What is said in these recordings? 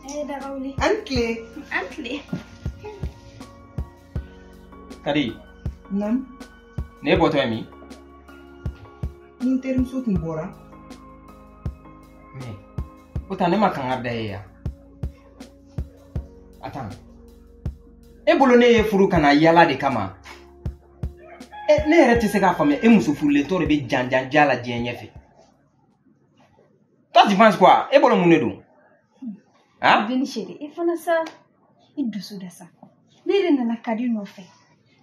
Dagawuli. An tile. An tile. Kadi. Nam. Ne bɔtɔ ye min? Ni n terimuso tun bɔra. Mais o ta ne ma kangari da ye yan. Attends. E bolo ne ye furu ka na yala de kama. E ne yɛrɛ tɛ se k'a faamuya e muso furulentɔ de bɛ janjanja la diɲɛ ɲɛfɛ. Toi tu penses quoi? E bolo mun de don? Hein? Bini chérie, i fana sa i dusu da sa. Ne yɛrɛ nana Kadi nɔfɛ.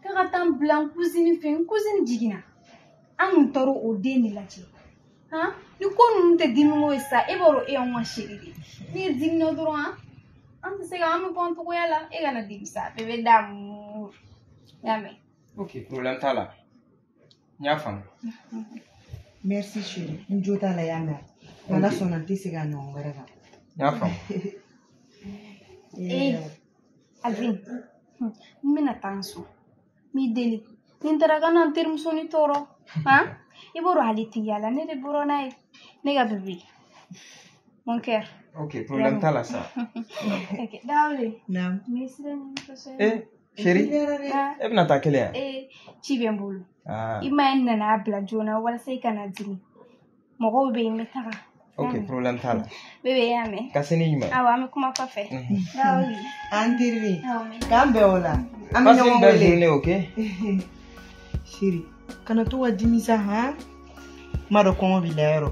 K'a ka taa n bila n cousine fɛ, n cousine jiginna. An kun taara o den de lajɛ. Han? Ni ko ninnu tɛ dimiko ye sa, e b'a dɔn e y'anw ka chérie de ye. N'i dimina dɔrɔn han, an tɛ se ka an bɛ bɔ an togoya la, e kana dimi sa, bébé d'amour. I y'a mɛn? Ok, problème t'a la. N y'a faamu. Merci chérie. N jo t'a la y'a mɛn. Ala sɔnna n tɛ segin a ɲɔgɔn wɛrɛ kan. N y'a faamu. Eh, Alvin, n bɛna taa n so. N b'i deli. Ni n taara kana n terimusonin tɔɔrɔ. Han? I b'a dɔn ale tɛ yaala, ne de bɔra n'a ye. Ne ka bébé. Mon cœur. Ok, problème t'a la sa. Ok, Dawuli. Naam. N bɛ sira ɲini kosɛbɛ. Eh, chérie, Ah, e bɛna taa kelen yan? eh, ci bɛ n bolo. Ah, I ma ye n nana bila joona walasa i kana dimi. Mɔgɔw bɛ yen, n bɛ taga. Ok, problème t'a la. Bébé y'a mɛn? Ka se ni ɲuman ye. Awɔ, an bɛ kuma kɔfɛ. Dawuli. An terire. Awɔ. K'an bɛn o la. An bɛ Passe une ɲɔgɔn belle wele. journée, ok? Chérie, kana to ka dimi sa han. N b'a dɔn kɔngɔ b'i la yɔrɔ.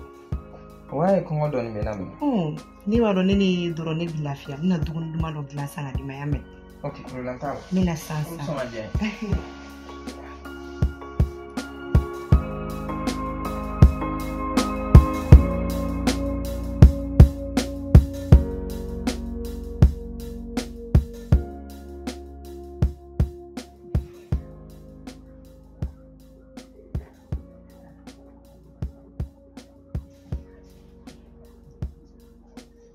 Ouais, kɔngɔ dɔɔni bɛ n na minɛ. Ne b'a dɔn ne ne ye dɔrɔn ne bɛ lafiya. N bɛna dumuni duman dɔ dilan san ka d'i ma y'a mɛn. Ok, problème t'a la. N bɛna san O bɛ san. sɔn ka diya n ye.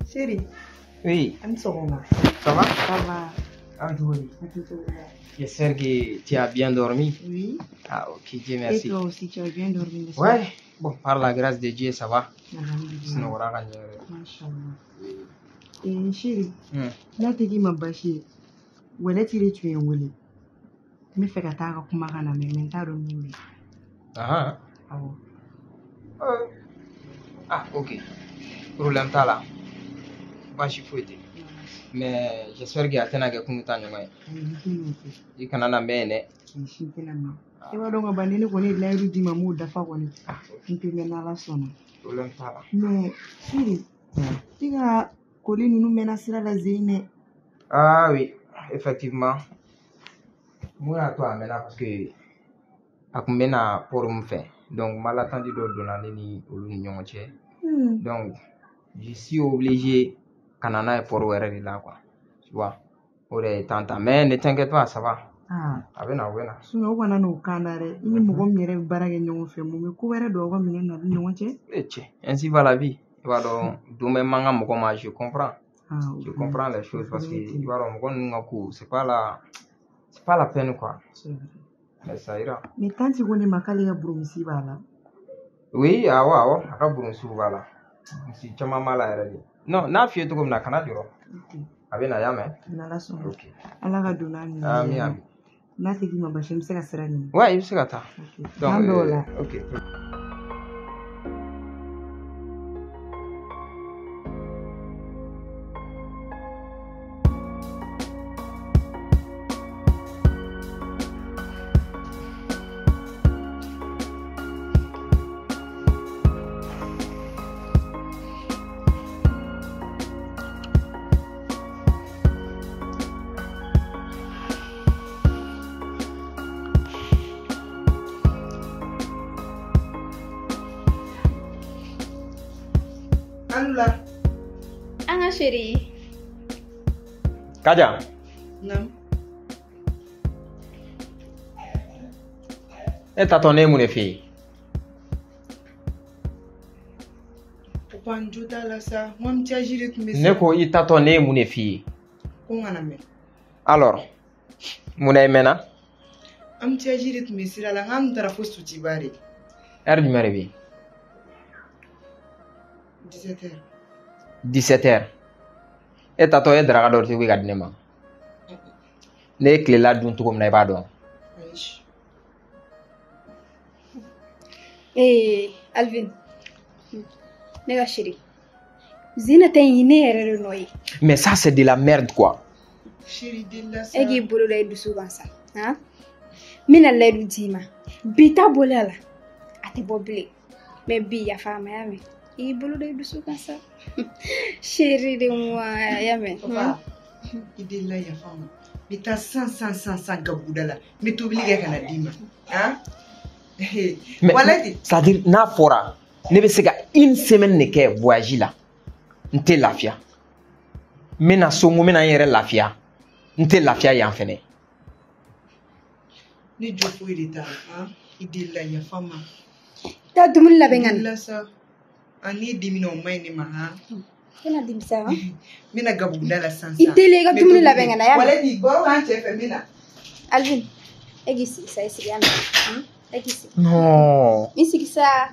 Chérie, Oui, an ni sɔgɔma. Ça va? Ça va. Ah, oui. A tɛ cogo la. J'espère que tu as bien dormi. Oui. Ah, ok, Dieu Et merci. toi aussi, tu as bien dormi, n'est-ce pas? Ouais, bon, par la grâce de Dieu, ça va. Alhamdulillah. Sunɔgɔra ka ɲɛ yɛrɛ. Mashallah. Eh, chérie, Hmm. n'a tɛ k'i ma baasi ye, Wɛlɛti de tun ye n wele. N bɛ fɛ ka taa a ka kumakan na mɛn, mais n t'a dɔn min bɛ. Ah, Awɔ. ah, ok. Problème t'a la. Baasi foyi tɛ. Mais j'espère que a tɛna kɛ kunun ta ɲɔgɔn ye. Ayi, n tɛ n'o kɛ. I kana na mɛn yen dɛ. Ayi, si n tɛna mɛn. I b'a dɔn ka ban ni ne kɔni ye layidu d'i ma n m'o dafa kɔni. N tɛ mɛn n'Ala sɔnna. Problème t'a la. Mais chérie, i ka koli ninnu mɛnna sira la zen dɛ. Ah oui, effectivement. Mun y'a to a mɛnna parce que a kun bɛ na port min fɛ. Donc malentendu dɔ donna ne ni olu ni ɲɔgɔn cɛ. Donc je suis obligé ka na n'a ye port wɛrɛ de la quoi. Tu vois? O de ye temps ta. Mais ne t'inquiète pas, ça va. Ah. A bɛ na, o bɛ na. Sinon o kana n'o kan na dɛ. I ni mɔgɔ min yɛrɛ bɛ baara kɛ ɲɔgɔn fɛ, mun bɛ ko wɛrɛ don aw ka minɛn na ni ɲɔgɔn cɛ? Eh cɛ, ainsi va la vie. I b'a dɔn don bɛ man kan mɔgɔ ma, je comprends. Ah, o Je fana comprends les o choses parce fana que ye i tiɲɛ. b'a dɔn mɔgɔ ninnu ka ko c'est pas la peine quoi. C'est vrai. Mais ça ira. Mais tantie ko ne ma k'ale ka burumusi b'a la. Oui, awɔ awɔ, a ka burumusiw b'a la. Misi caman b'a la yɛrɛ de. Non, n'a f'i ye cogo min na kana jɔrɔ. Ok. A bɛ na, y'a mɛn? N'Ala sɔnna. Ok. Ala ka don n'a ɲuman Ami ye. ami. N'a tɛ k'i ma baasi ye, n bɛ se ka sira ɲini. Ouais, i bɛ se ka taa. Ok. Donc K'an bɛn o la. Ok. An la. An ka chérie. Kaja, Naam. e tatɔ ne ye mun de f'i ye? Papa n jo t'a la sa. N ko embouteillage de tun bɛ Ne sa. ko i tatɔ ne ye mun de f'i ye? Ko n kana mɛn. Alors, mun na i mɛnna? Embouteillage de tun bɛ sira la. N k'an tun taara fo Sotiba de. Heure jumɛn de bɛ yen? 17 heures. 17 heures. E tatɔ e daraka dɔ tobi ka di ne ma. Ne ye tilela dun cogo min na i b'a dɔn. Ee Alvin, ne ka chérie, Zina tɛ yen ne yɛrɛ de nɔ ye. Mais ça c'est de la merde quoi. Chérie delila sa. E k'i bolo da i dusu kan sa, han? N bɛna layidu d'i ma. Bi ta bɔlen a la, a tɛ bɔ bilen. Mais bi yafa a ma, y'a mɛn? I k'i bolo da i dusu kan sa. Chérie de moi, y'a mɛn? Papa, i delila yafa ma. N bɛ taa san san san san gabuguda la. N bɛ tobili kɛ ka na d'i ma. Han? Mais c'est-à-dire n'a fɔra ne bɛ se ka une semaine de kɛ voyage la, n tɛ lafiya. N bɛ na so n ko n bɛna n yɛrɛ lafiya, n tɛ lafiya yan fɛnɛ. Ne jo foyi de t'a la, han? I delila yafa ma. Taa dumuni labɛn ka na. Delila sa. A n'i dimina o ma ɲi ne ma, han? Kana dimi sa, han? N bɛna gabuguda la sisan I teliya i ka dumuni labɛn ka na, y'a mɛn? Walayi baro k'an cɛ fɛ n bɛ na. Alvin, e k'i sigi sa, i sigi, y'a mɛn? E k'i sigi. Non. I sigi sa.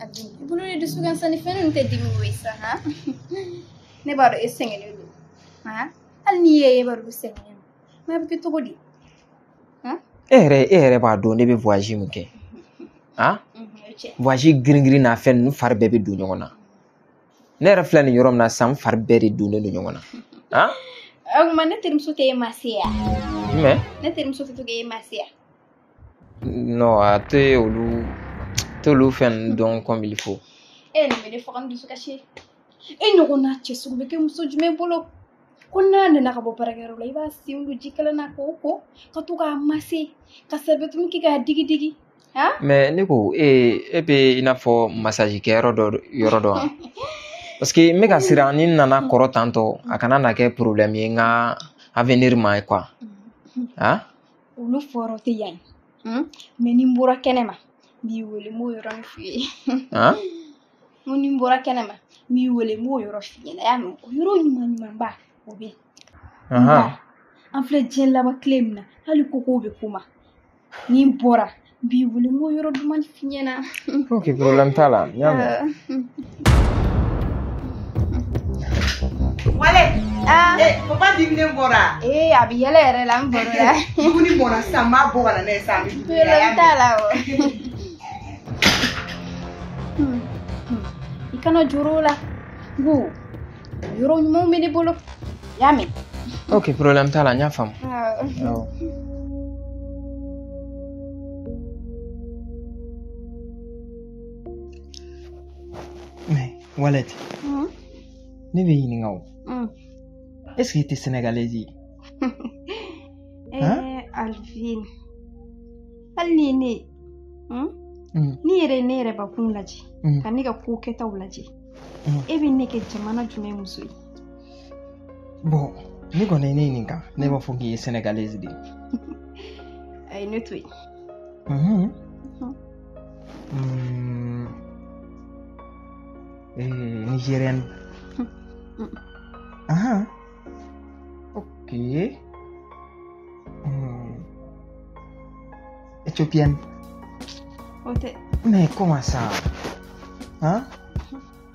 Alvin, i bolo de dusu kan sa, ni fɛn ninnu tɛ dimi ko ye sa, han? Ne b'a dɔn e sɛgɛnnen don, han? Hali n'i ye e b'a dɔn ko sɛgɛnnen don. Mais a bɛ kɛ cogo di? Han? E yɛrɛ b'a dɔn ne bɛ voyage min kɛ. Han? Voyage girin-girin n'a fɛn ninnu fari bɛɛ bɛ don ɲɔgɔn na. Ne yɛrɛ filɛ nin yɔrɔ min na sisan, n fari bɛɛ de donnen don ɲɔgɔn na. Han? O tuma ne terimuso tɛ e mase ya? Jumɛn? Ne terimuso tɛ to k'e mase ya? Non, a tɛ olu fɛn ninnu dɔn comme il faut. E nin bɛ ne faga n dusu kasi. E ɲɔgɔnna cɛ sugu bɛ kɛ muso jumɛn bolo? Ko n'a nana ka bɔ baarakɛyɔrɔ la, i b'a sen don jikalan na k'o ko, ka to k'a mase, ka serviette kɛ k'a digi digi. Han? Mais ne ko e bɛ i n'a fɔ massage kɛyɔrɔ dɔ yɔrɔ dɔn wa? Parce que n bɛ ka siran ni n nana kɔrɔ tantɔ a kana na kɛ problème ye n ka avenir ma quoi. Han? Olu fɔrɔ tɛ yan. Mais ni n bɔra kɛnɛ ma, n b'i wele n b'o yɔrɔnin f'i ye. Han? N ko ni n bɔra kɛnɛ ma, n b'i wele n b'o yɔrɔ f'i ɲɛna, y'a mɛn? O yɔrɔ ɲuman ɲumanba o bɛ yen. An filɛ diɲɛ laban tile min na, hali kokow bɛ kuma. Ni n bɔra, n b'i wele n b'o yɔrɔ duman f'i ɲɛna. Ok, problème t'a la, n y'a mɛn. Wale. Ah. Eh, papa diminen bɔra. Eh, a bɛ yɛlɛ yɛrɛ la, n bɔr'o la. Dumuni mɔna sisan, n b'a bɔ ka na n'a ye sisan. Problème t'a la o. I kana jɔrɔ o la. N ko yɔrɔ ɲumanw bɛ ne bolo. I y'a mɛn? Ok, problème t'a la, n y'a faamu. Awɔ. Mais Wallet, ne bɛ ɲininka o. Est-ce que i tɛ sénégalaise ye? Eh, Alvin. Hali ni ne, n'i yɛrɛ ye ne yɛrɛ bakun lajɛ, ka ne ka ko kɛtaw lajɛ, e bɛ ne kɛ jamana jumɛn muso ye? Bon, ne kɔni ye ne ɲininka, ne b'a fɔ k'i ye sénégalaise de ye. A ye ne to yen. Nigérienne. Ah, ok. Éthiopienne. O tɛ. Mais comment ça? Hein?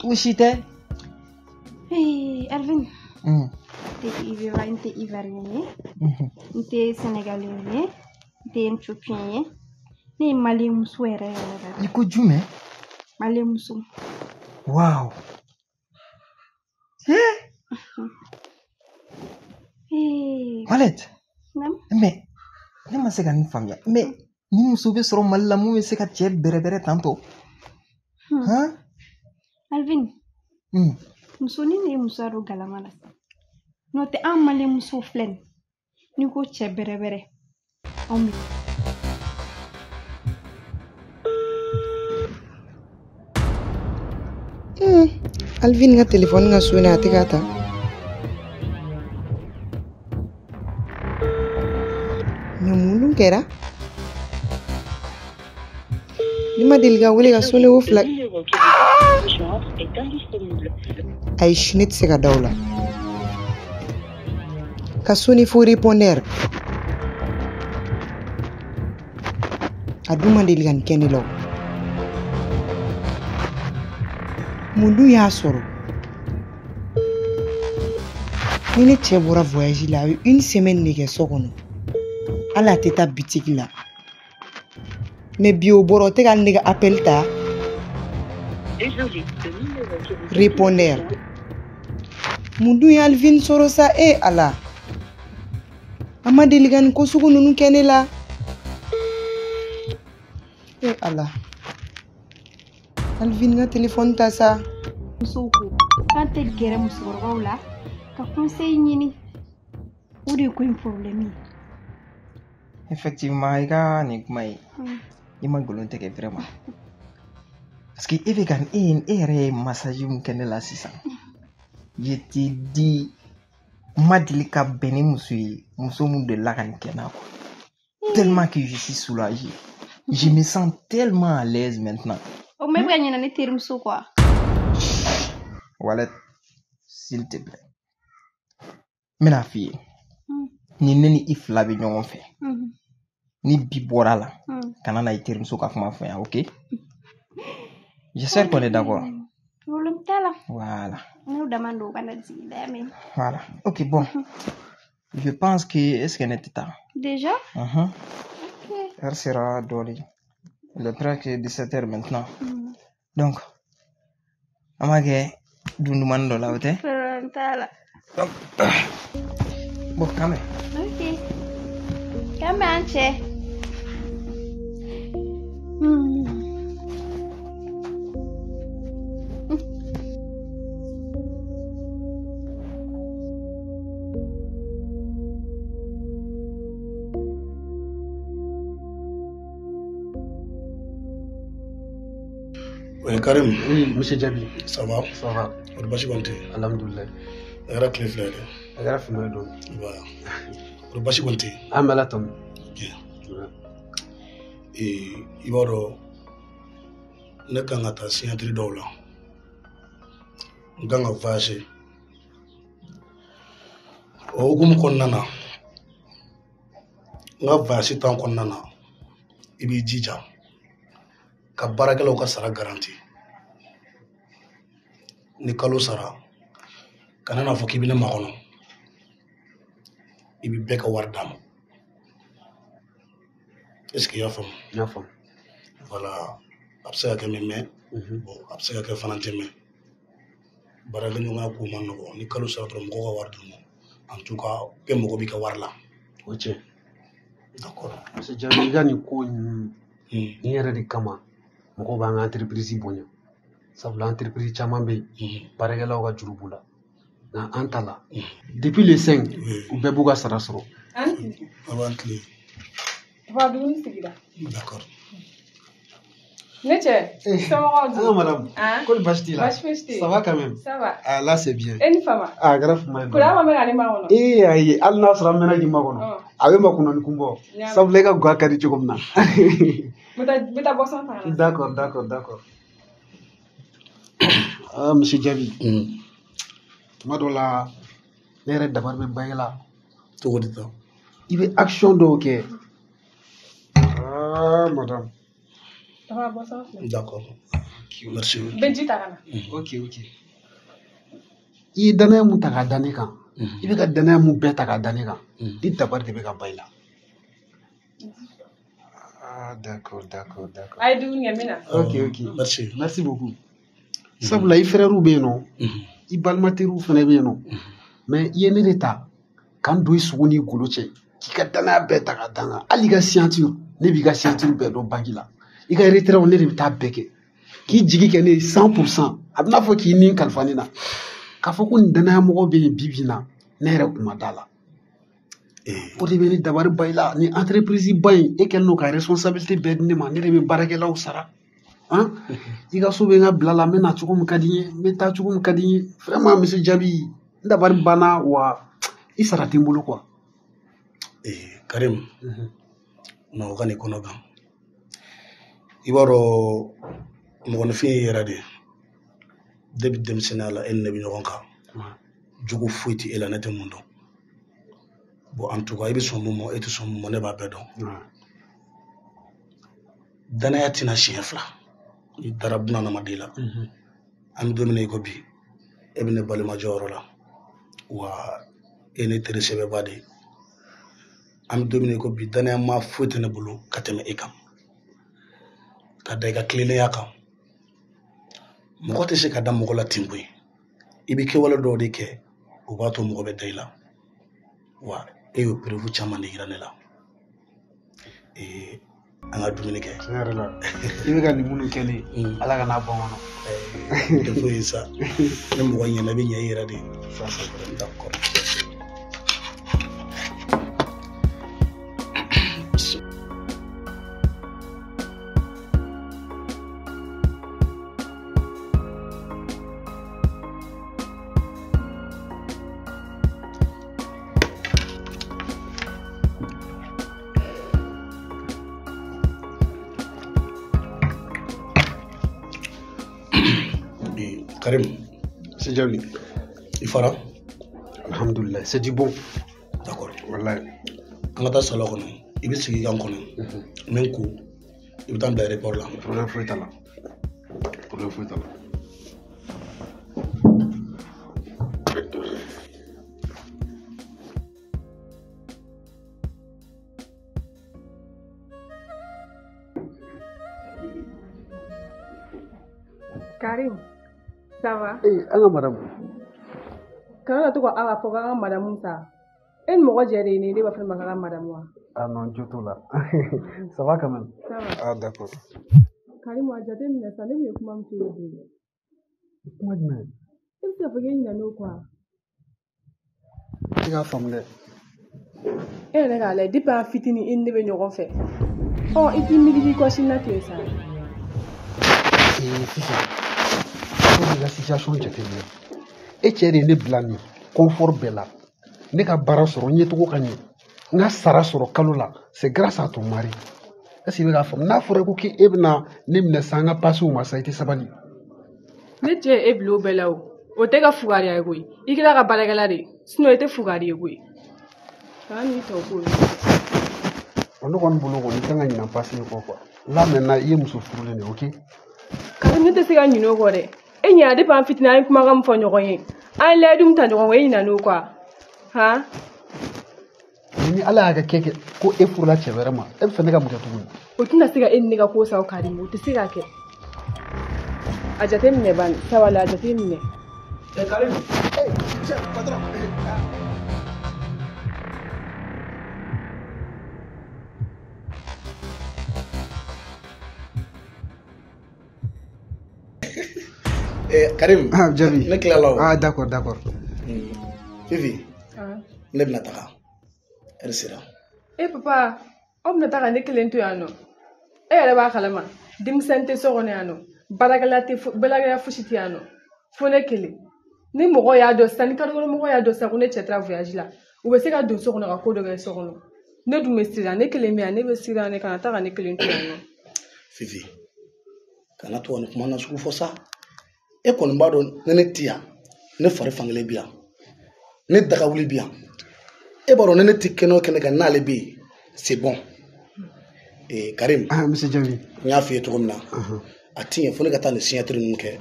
Où si t'es? Hey, Alvin. N tɛ Ivoirien, n tɛ Ivoirien ye. N tɛ Sénégalais ye. N tɛ Éthiopien ye. Ne ye Malien muso yɛrɛ yɛrɛ de. I ko jumɛn? Malien muso. Wow. Eh? Hey. Wallet. Naam. Mais ne ma se ka nin faamuya. Mais ni muso bɛ sɔrɔ Mali la mun bɛ se ka cɛ bɛrɛbɛrɛ tantɔ? Han? Alvin. Musonin de ye musoya don galama la sisan. N'o tɛ an Malien musow filɛ nin ye. N'i ko cɛ bɛrɛbɛrɛ, anw bɛ. Alvin ka telefɔni ka sonné a tɛ k'a ta. Mais mun dun kɛra? Ne ma deli ka wele ka sonné ko fila. Ayi, ne tɛ se ka da o la. Ka sonné fo répondeur. A dun ma deli ka nin kɛ ne la o. Mun dun y'a sɔrɔ? Ni ne cɛ bɔra voyage la, a bɛ une semaine de kɛ so kɔnɔ. Hali a tɛ taa bitiki la. Mais bi o bɔra, o tɛ ka ne ka appel ta. Répondeur. Mun dun ye Alvin sɔrɔ sa e Ala? A ma deli ka nin ko sugu ninnu kɛ ne la. E Ala. Alvin ka téléphone ta sa. Musow ko k'an tɛ gɛrɛ musokɔrɔbaw la ka conseil ɲini. O de ye ko in problème ye. Effectivement, i ka nin kuma in, i ma nkalon tigɛ vraiment. Parce que e bɛ ka e yɛrɛ ye massage min kɛ ne la sisan. Je te dis, n ma deli ka bɛn ni muso ye, muso mun delila ka nin kɛ n na quoi. Tellement que je suis soulagé. Je me sens tellement à l'aise maintenant. O ma e bɛ ka ɲinɛ ne terimuso quoi. Walet, s'il te plaît. N bɛna f'i ye. Ni ne ni i fila bɛ ɲɔgɔn fɛ. Ni bi bɔra la, kana na i terimuso ka kuma fɔ n ye, ok? J'espère qu'on est d'accord. Problème t'a la. Voilà. N'o dama don kana jigin da mɛn. Voilà. Ok, bon. Je pense que est-ce que ne tɛ taa? Déjà? Ok. Heure sera dɔɔnin. Il est presque 17h maintenant. Donc, an b'a kɛ dun dumani dɔ la, o tɛ? Problème t'a la. Donc, bon, quand même. Ok. K'an bɛn an cɛ. Oui, Karim. Oui, monsieur Djabi. Ça va? Ça va. O basi kɔni tɛ yen. Alhamdoulilah. A kɛra tile fila ye dɛ. A kɛra fila ye don. Voilà. O basi kɔni tɛ yen. An bɛ Ala tanu. Bien. I b'a dɔn ne kan ka taa signature dɔw la. N kan ka voyager. O hukumu kɔnɔna na, n ka voyage temps kɔnɔna na, i b'i jija ka baarakɛlaw ka sara garanti. Ni kalo sara, kana n'a fɔ k'i bɛ ne makɔnɔ. I bɛ bɛɛ ka wari d'a ma. Est-ce que i y'a faamu? N y'a faamu. Voilà. A bɛ se ka kɛ min mɛn, bon a bɛ se ka kɛ fana tɛ mɛn. Baarakɛɲɔgɔnya ko man nɔgɔn. Ni kalo sara dɔrɔn mɔgɔw ka wari d'u ma. En tout cas, bɛɛ mago b'i ka wari la. O tiɲɛ. D'accord. Monsieur Djabi, i ka nin ko ninnu, nin yɛrɛ de kama mɔgɔw b'an ka entreprise bonya. Sabula entreprise caman bɛ yen, baarakɛlaw ka juru b'u la. Nka an ta la, depuis le 5, u bɛɛ b'u ka sara sɔrɔ. A b'an tile. Papa, dumuni sigira. D'accord. Ne cɛ, somɔgɔw dun? Ah madame, kɔni baasi t'i la? Baasi fosi tɛ yen. Ça va quand même? Ça va. Ah là c'est bien. E ni fama? Ah kɛra fama ye. Kura ma mɛn ka ne makɔnɔ. Ee ayi, hali n'a sɔrɔ an mɛnna k'i makɔnɔ. A bɛ makɔnɔni kun bɔ. Sabula e ka guwa ka di cogo min na. N bɛ taa boisson ta ka na. D'accord, d'accord, d'accord. Ah monsieur Djabi. Tuma dɔ la, ne yɛrɛ dabari bɛ ban e la. Cogo di tan? I bɛ action dɔw kɛ. Ah madame. Papa, boisson filɛ. D'accord. Merci. N bɛ ji ta ka na. Ok, ok. I ye danaya mun ta k'a da ne kan, i bɛ ka danaya mun bɛɛ ta k'a da ne kan, ni dabari de bɛ ka ban i la. Ah d'accord, d'accord, d'accord. A ye dumuni kɛ n bɛ na. Ok, ok. Merci. Merci beaucoup. Sabula i frères bɛ yen nɔ, i balima teriw fana bɛ yen nɔ, mais i ye ne de ta k'an don i sogo n'i golo cɛ, k'i ka danaya bɛɛ ta k'a da n kan. Hali i ka signature, ne b'i ka signature bɛɛ dɔn banque la. I ka retrait ne de bɛ taa bɛɛ kɛ. K'i jigi kɛ ne ye 100%. A bɛ n'a fɔ k'i ni kalifa ne na. K'a fɔ ko nin danaya mɔgɔ bɛ yen bi bi in na, ne yɛrɛ kun ma da la. O de bɛ ne dabari ba i la. Ni entreprise ba in, e kɛlen don ka responsabilité bɛɛ di ne ma, ne de bɛ baarakɛlaw sara. Han? I ka so bɛ n ka bila la, n bɛ na cogo min ka di n ye, n bɛ taa cogo min ka di n ye. Vraiment monsieur Djabi, n dabari banna wa i sara tɛ n bolo quoi. Karim, non o ka n'i kɔnɔ gan. I b'a dɔn mɔgɔninfin ye yɛrɛ de ye. Depuis denmisɛnninya la e ni ne bɛ ɲɔgɔn kan. Jogo foyi tɛ e la ne tɛ mun dɔn. Bon en tout cas i bɛ sɔn mun ma e tɛ sɔn mun ma ne b'a bɛɛ dɔn. Danaya tɛna siɲɛ fila. N'i dara bunahadamaden la. An bɛ don min na i ko bi, e bɛ ne balima jɔyɔrɔ la, wa e ne teri sɛbɛba de ye. An bɛ don min na i ko bi, danayama foyi tɛ ne bolo ka tɛmɛ e kan, ka da i ka tilennenya kan. Mɔgɔ tɛ se ka da mɔgɔ la ten koyi, i bɛ kɛwale dɔw de kɛ o b'a to mɔgɔ bɛ da i la, wa e y'o preuve caman de yira ne la. An ka dumuni kɛ. Tiɲɛ yɛrɛ la, i bɛ ka nin minnu kɛ ne ye, Ala ka n'a bɔ n kɔnɔ. Tɛ foyi ye sa, ni mɔgɔ ɲɛna i bɛ ɲɛ i yɛrɛ de ye. D'accord. Karim. C'est Jabi. Il fera. Alhamdulillah, c'est du bon. D'accord. Wallahi. An ka taa salon kɔnɔ, i bɛ sigi kan kɔnɔ, n bɛ n ko, i bɛ taa n bila aéroport la. Problème foyi t'a la. Problème foyi t'a la. Karim. Ça va? Eh, an ka madame. Kana na to ka Awa fɔ k'an ka madame sa. E ni mɔgɔ jɛ de ye ne ye, ne b'a fɔ ne ma k'an ka madame wa? Ah non, jo t'o la. Ça va quand même? Ça va. Ah d'accord. Karim, a jate minɛ sa, ne kun ye kuma min f'i ye bi. Kuma jumɛn? E bɛ se k'a fɔ k'e ɲinɛn'o kɔ wa? I k'a faamu dɛ. E yɛrɛ k'a lajɛ, depuis an fitinin i ni ne bɛ ɲɔgɔn fɛ. Ɔ, i t'i miiri k'i kɔsi na ten sa. Ee, sisan. E b'i ka situation jateminɛ. E cɛ de ye ne bila nin confort bɛɛ la. Ne ka baara sɔrɔ, n yecogo ka ɲɛ. N ka sara sɔrɔ kalo la, c'est grâce à ton mari. Est-ce que i bɛ k'a faamu? N'a fɔra ko k'e bɛna ne minɛ sisan an ka pasew ma sa, i tɛ sabali. Ne cɛ ye e bila o bɛɛ la o. O tɛ ka fugariya ye koyi. I kɛra ka baarakɛla de ye. Sinon i tɛ fugari ye koyi. Kana n'i tɔ ko. Ne kɔni bolo kɔni, i kan ka ɲinɛ pase kɔ quoi. Là maintenant, i ye muso furulen de ye, ok? Karim, ne tɛ se ka ɲinɛ o kɔ dɛ. E ɲinɛ depuis an fitinin an ye kumakan min fɔ ɲɔgɔn ye. An ye layidu min ta ɲɔgɔn kɔ, e ɲinɛ n'o kɔ wa? Han? Ni Ala y'a kɛ ko e furula cɛ wɛrɛ ma, e bɛ fɛ ne ka mun kɛ tuguni? O tɛna se ka e ni ne ka ko sa o Karim, o tɛ se ka kɛ. A jateminɛ bani, sabali a jateminɛ. Karim. Eh, chef, patron. Eh, Karim. Ah, Jabi. Ne tilala o. Ah, d'accord, d'accord. Fifi. Ah. Ne bɛna taga. Ɛri sera. Eh papa, aw bɛna taga ne kelen to yan nɔ. E yɛrɛ b'a kalama, denmisɛnnin tɛ so kɔnɔ yan nɔ, baarakɛla tɛ, baarakɛla fosi tɛ yan nɔ. Fo ne kelen. Ni mɔgɔ y'a dɔn sisan, ni kadɔ mɔgɔ y'a dɔn sisan ko ne cɛ taara voyage la, u bɛ se ka don so kɔnɔ ka ko dɔ kɛ so kɔnɔ. Ne dun bɛ siran, ne kelen bɛ yan, ne bɛ siran, ne kana taga ne kelen to yan nɔ. Fifi, kana to ka nin kuma nasugu fɔ sa. E kɔni b'a dɔn ne ne tɛ yan, ne fari fankelen bɛ yan, ne daga wuli bɛ yan. E b'a dɔn ne ne tɛ kɛnɛ o kɛnɛ kan n'ale bɛ yen, c'est bon. Eh, Karim. Ah, monsieur Jabi. N y'a f'i ye cogo min na, a ti ɲɛ fo ne ka taa nin signature ninnu kɛ.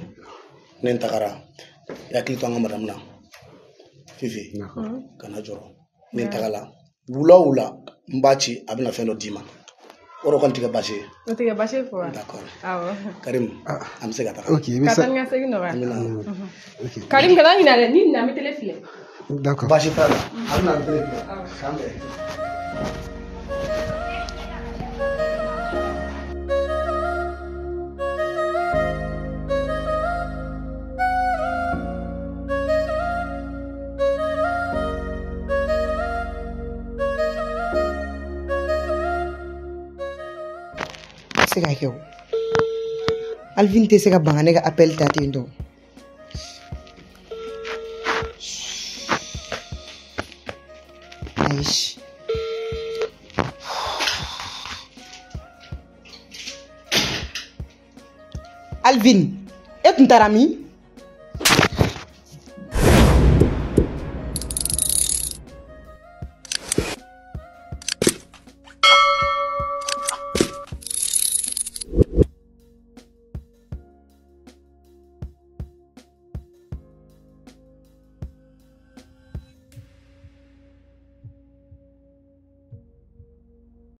Ne tagara, i hakili to an ka madame na. Fifi, kana jɔrɔ. Ne tagala, wula o wula n b'a ci, a bɛna fɛn dɔ d'i ma. O kɔni tɛ kɛ baasi ye. O tɛ kɛ baasi ye fɔ wa? D'accord. Awɔ. Karim, an bɛ se ka taga. Ok, i bɛ Ka sa. taa ni ka segin nɔgɔya. An bɛna. Karim, kana ɲinɛ dɛ, n'i ɲinɛ n bɛ tele filɛ. D'accord. Baasi t'a la. A bɛna n tele filɛ. K'an bɛn. Se ka kɛ o. Alvin tɛ se ka ban ka ne ka appel ta ten tɔ. Ayi. Alvin, e tun taara min?